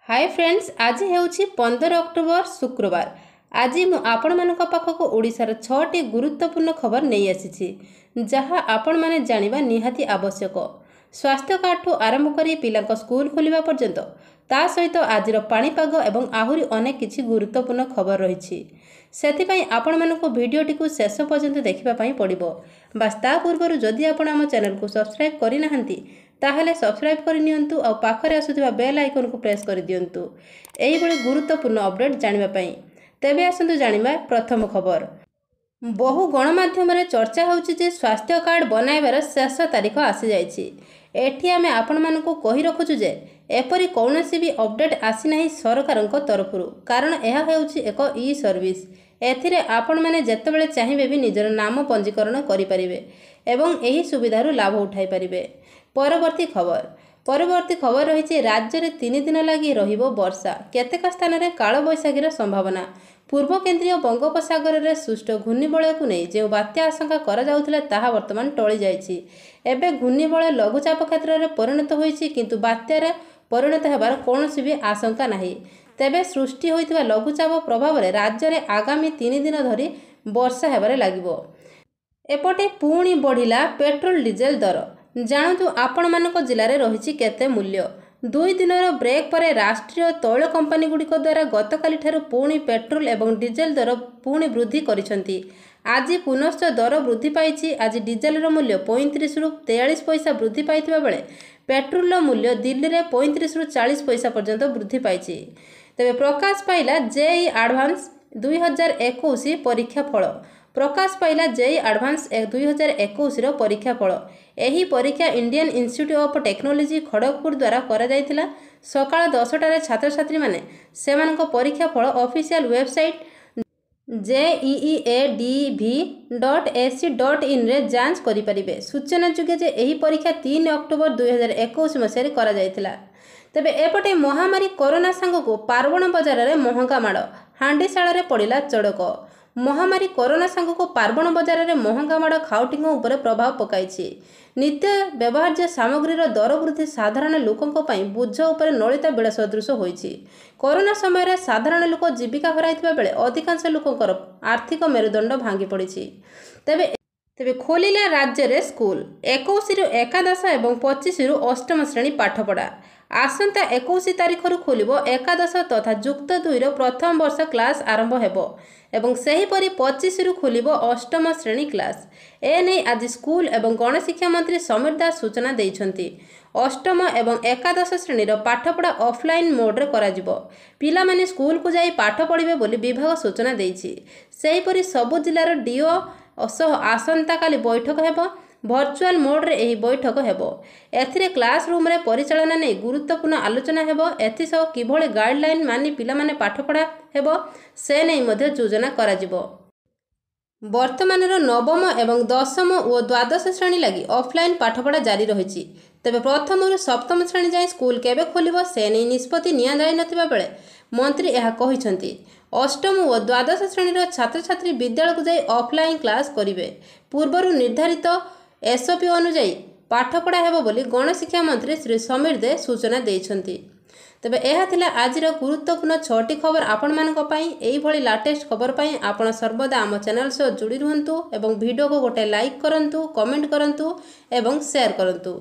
ହାଏ friends, ଆଜି ହେଉଛି 15 October, ଶୁକ୍ରବାର। ଆଜି ମୁଁ ଆପଣମାନଙ୍କ ପାଖକୁ ଓଡ଼ିଶାର 6ଟି ଗୁରୁତ୍ୱପୂର୍ଣ୍ଣ ଖବର ନେଇ ଆସିଛି, ଯାହା ଆପଣମାନେ ଜାଣିବା ନିହାତି ଆବଶ୍ୟକ। ସ୍ୱାସ୍ଥ୍ୟ କାର୍ଡ଼ଠୁ ଆରମ୍ଭ କରି ପିଲାଙ୍କ ସ୍କୁଲ ଖୋଲିବା ପର୍ଯ୍ୟନ୍ତ, ତା ସହିତ ଆଜିର ପାଣିପାଗ ଏବଂ ଆହୁରି ଅନେକ କିଛି ଗୁରୁତ୍ୱପୂର୍ଣ୍ଣ ଖବର ରହିଛି। ସେଥିପାଇଁ ଆପଣମାନଙ୍କୁ ଭିଡ଼ିଓଟିକୁ ଶେଷ ପର୍ଯ୍ୟନ୍ତ ଦେଖିବା ପାଇଁ ପଡ଼ିବ। ବାସ୍, ତା ପୂର୍ବରୁ ଯଦି ଆପଣ ଆମ ଚ୍ୟାନେଲକୁ ସବସ୍କ୍ରାଇବ୍ କରିନାହାନ୍ତି, ତାହେଲେ ସବସ୍କ୍ରାଇବ୍ କରିନିଅନ୍ତୁ ଆଉ ପାଖରେ ଆସୁଥିବା ବେଲ୍ ଆଇକନ୍କୁ ପ୍ରେସ୍ କରିଦିଅନ୍ତୁ ଏହିଭଳି ଗୁରୁତ୍ୱପୂର୍ଣ୍ଣ ଅପଡ଼େଟ୍ ଜାଣିବା ପାଇଁ। ତେବେ ଆସନ୍ତୁ ଜାଣିବା ପ୍ରଥମ ଖବର। ବହୁ ଗଣମାଧ୍ୟମରେ ଚର୍ଚ୍ଚା ହେଉଛି ଯେ ସ୍ୱାସ୍ଥ୍ୟ କାର୍ଡ଼ ବନାଇବାର ଶେଷ ତାରିଖ ଆସିଯାଇଛି। ଏଠି ଆମେ ଆପଣମାନଙ୍କୁ କହି ରଖୁଛୁ ଯେ ଏପରି କୌଣସି ବି ଅପଡ଼େଟ୍ ଆସିନାହିଁ ସରକାରଙ୍କ ତରଫରୁ, କାରଣ ଏହା ହେଉଛି ଏକ ଇ ସର୍ଭିସ୍। ଏଥିରେ ଆପଣମାନେ ଯେତେବେଳେ ଚାହିଁବେ ବି ନିଜର ନାମ ପଞ୍ଜୀକରଣ କରିପାରିବେ ଏବଂ ଏହି ସୁବିଧାରୁ ଲାଭ ଉଠାଇ ପାରିବେ। ପରବର୍ତ୍ତୀ ଖବର। ପରବର୍ତ୍ତୀ ଖବର ରହିଛି, ରାଜ୍ୟରେ 3 ଦିନ ଲାଗି ରହିବ ବର୍ଷା, କେତେକ ସ୍ଥାନରେ କାଳବୈଶାଖୀର ସମ୍ଭାବନା। ପୂର୍ବ କେନ୍ଦ୍ରୀୟ ବଙ୍ଗୋପସାଗରରେ ସୃଷ୍ଟ ଘୂର୍ଣ୍ଣିବଳୟକୁ ନେଇ ଯେଉଁ ବାତ୍ୟା ଆଶଙ୍କା କରାଯାଉଥିଲା, ତାହା ବର୍ତ୍ତମାନ ଟଳିଯାଇଛି। ଏବେ ଘୂର୍ଣ୍ଣିବଳୟ ଲଘୁଚାପ କ୍ଷେତ୍ରରେ ପରିଣତ ହୋଇଛି, କିନ୍ତୁ ବାତ୍ୟାରେ ପରିଣତ ହେବାର କୌଣସି ବି ଆଶଙ୍କା ନାହିଁ। ତେବେ ସୃଷ୍ଟି ହୋଇଥିବା ଲଘୁଚାପ ପ୍ରଭାବରେ ରାଜ୍ୟରେ ଆଗାମୀ 3 ଦିନ ଧରି ବର୍ଷା ହେବାରେ ଲାଗିବ। ଏପଟେ ପୁଣି ବଢ଼ିଲା ପେଟ୍ରୋଲ ଡିଜେଲ ଦର, ଜାଣନ୍ତୁ ଆପଣମାନଙ୍କ ଜିଲ୍ଲାରେ ରହିଛି କେତେ ମୂଲ୍ୟ। 2 ଦିନର ବ୍ରେକ୍ ପରେ ରାଷ୍ଟ୍ରୀୟ ତୈଳ କମ୍ପାନୀଗୁଡ଼ିକ ଦ୍ୱାରା ଗତକାଲିଠାରୁ ପୁଣି ପେଟ୍ରୋଲ ଏବଂ ଡିଜେଲ ଦର ପୁଣି ବୃଦ୍ଧି କରିଛନ୍ତି। ଆଜି ପୁନଶ୍ଚ ଦର ବୃଦ୍ଧି ପାଇଛି। ଆଜି ଡିଜେଲର ମୂଲ୍ୟ 35ରୁ 43 ପଇସା ବୃଦ୍ଧି ପାଇଥିବା ବେଳେ ପେଟ୍ରୋଲର ମୂଲ୍ୟ ଦିଲ୍ଲୀରେ 35ରୁ 40 ପଇସା ପର୍ଯ୍ୟନ୍ତ ବୃଦ୍ଧି ପାଇଛି। ତେବେ ପ୍ରକାଶ ପାଇଲା ଜେଇ ଆଡ଼ଭାନ୍ସ 2021 ପରୀକ୍ଷା ଫଳ। ପ୍ରକାଶ ପାଇଲା ଜେଇ ଆଡ଼ଭାନ୍ସ 2021ର ପରୀକ୍ଷା ଫଳ। ଏହି ପରୀକ୍ଷା Indian institute of technology Kharagpur ଦ୍ୱାରା କରାଯାଇଥିଲା। ସକାଳ 10ଟାରେ ଛାତ୍ରଛାତ୍ରୀମାନେ ସେମାନଙ୍କ ପରୀକ୍ଷା ଫଳ ଅଫିସିଆଲ ୱେବସାଇଟ୍ jeeadv.ac.inରେ ଯାଞ୍ଚ କରିପାରିବେ। ସୂଚନାଯୋଗ୍ୟ ଯେ ଏହି ପରୀକ୍ଷା 3 ଅକ୍ଟୋବର 2021 ମସିହାରେ କରାଯାଇଥିଲା। ତେବେ ଏପଟେ ମହାମାରୀ କରୋନା ସାଙ୍ଗକୁ ପାର୍ବଣ ବଜାରରେ ମହଙ୍ଗା ମାଡ଼, ହାଣ୍ଡିଶାଳରେ ପଡ଼ିଲା ଚଡ଼କ। ମହାମାରୀ କରୋନା ସାଙ୍ଗକୁ ପାର୍ବଣ ବଜାରରେ ମହଙ୍ଗା ମାଡ଼ ଖାଉଟିଙ୍କ ଉପରେ ପ୍ରଭାବ ପକାଇଛି। ନିତ୍ୟ ବ୍ୟବହାର୍ଯ୍ୟ ସାମଗ୍ରୀର ଦର ବୃଦ୍ଧି ସାଧାରଣ ଲୋକଙ୍କ ପାଇଁ ବୋଝ ଉପରେ ନଳିତା ବିଡ଼ା ସଦୃଶ ହୋଇଛି। କରୋନା ସମୟରେ ସାଧାରଣ ଲୋକ ଜୀବିକା ହରାଇଥିବା ବେଳେ ଅଧିକାଂଶ ଲୋକଙ୍କର ଆର୍ଥିକ ମେରୁଦଣ୍ଡ ଭାଙ୍ଗି ପଡ଼ିଛି। ତେବେ ଖୋଲିଲା ରାଜ୍ୟରେ ସ୍କୁଲ, 21ରୁ ଏକାଦଶ ଏବଂ 25ରୁ ଅଷ୍ଟମ ଶ୍ରେଣୀ ପାଠପଢ଼ା। ଆସନ୍ତା 21 ତାରିଖରୁ ଖୋଲିବ ଏକାଦଶ ତଥା ଯୁକ୍ତ ଦୁଇର ପ୍ରଥମ ବର୍ଷ କ୍ଲାସ୍ ଆରମ୍ଭ ହେବ ଏବଂ ସେହିପରି 25ରୁ ଖୋଲିବ ଅଷ୍ଟମ ଶ୍ରେଣୀ କ୍ଲାସ୍। ଏନେଇ ଆଜି ସ୍କୁଲ ଏବଂ ଗଣଶିକ୍ଷା ମନ୍ତ୍ରୀ ସମୀର ଦାସ ସୂଚନା ଦେଇଛନ୍ତି। ଅଷ୍ଟମ ଏବଂ ଏକାଦଶ ଶ୍ରେଣୀର ପାଠପଢ଼ା ଅଫଲାଇନ୍ ମୋଡ଼ରେ କରାଯିବ। ପିଲାମାନେ ସ୍କୁଲକୁ ଯାଇ ପାଠ ପଢ଼ିବେ ବୋଲି ବିଭାଗ ସୂଚନା ଦେଇଛି। ସେହିପରି ସବୁ ଜିଲ୍ଲାର ଡିଓ ସହ ଆସନ୍ତାକାଲି ବୈଠକ ହେବ। ଭର୍ଚୁଆଲ ମୋଡ଼ରେ ଏହି ବୈଠକ ହେବ। ଏଥିରେ କ୍ଲାସ୍ ରୁମ୍ରେ ପରିଚାଳନା ନେଇ ଗୁରୁତ୍ୱପୂର୍ଣ୍ଣ ଆଲୋଚନା ହେବ। ଏଥିସହ କିଭଳି ଗାଇଡ଼ଲାଇନ୍ ମାନି ପିଲାମାନେ ପାଠପଢ଼ା ହେବ, ସେ ନେଇ ମଧ୍ୟ ଯୋଜନା କରାଯିବ। ବର୍ତ୍ତମାନର ନବମ ଏବଂ ଦଶମ ଓ ଦ୍ୱାଦଶ ଶ୍ରେଣୀ ଲାଗି ଅଫଲାଇନ୍ ପାଠପଢ଼ା ଜାରି ରହିଛି। ତେବେ ପ୍ରଥମରୁ ସପ୍ତମ ଶ୍ରେଣୀ ଯାଏଁ ସ୍କୁଲ କେବେ ଖୋଲିବ, ସେ ନେଇ ନିଷ୍ପତ୍ତି ନିଆଯାଇନଥିବା ବେଳେ ମନ୍ତ୍ରୀ ଏହା କହିଛନ୍ତି। ଅଷ୍ଟମ ଓ ଦ୍ୱାଦଶ ଶ୍ରେଣୀର ଛାତ୍ରଛାତ୍ରୀ ବିଦ୍ୟାଳୟକୁ ଯାଇ ଅଫଲାଇନ୍ କ୍ଲାସ୍ କରିବେ। ପୂର୍ବରୁ ନିର୍ଦ୍ଧାରିତ ଏସ୍ଓପି ଅନୁଯାୟୀ ପାଠପଢ଼ା ହେବ ବୋଲି ଗଣଶିକ୍ଷା ମନ୍ତ୍ରୀ ଶ୍ରୀ ସମୀର ଦେ ସୂଚନା ଦେଇଛନ୍ତି। ତେବେ ଏହା ଥିଲା ଆଜିର ଗୁରୁତ୍ୱପୂର୍ଣ୍ଣ 6ଟି ଖବର ଆପଣମାନଙ୍କ ପାଇଁ। ଏଇଭଳି ଲାଟେଷ୍ଟ ଖବର ପାଇଁ ଆପଣ ସର୍ବଦା ଆମ ଚ୍ୟାନେଲ ସହ ଯୋଡ଼ି ରୁହନ୍ତୁ ଏବଂ ଭିଡ଼ିଓକୁ ଗୋଟେ ଲାଇକ୍ କରନ୍ତୁ, କମେଣ୍ଟ କରନ୍ତୁ ଏବଂ ସେୟାର କରନ୍ତୁ।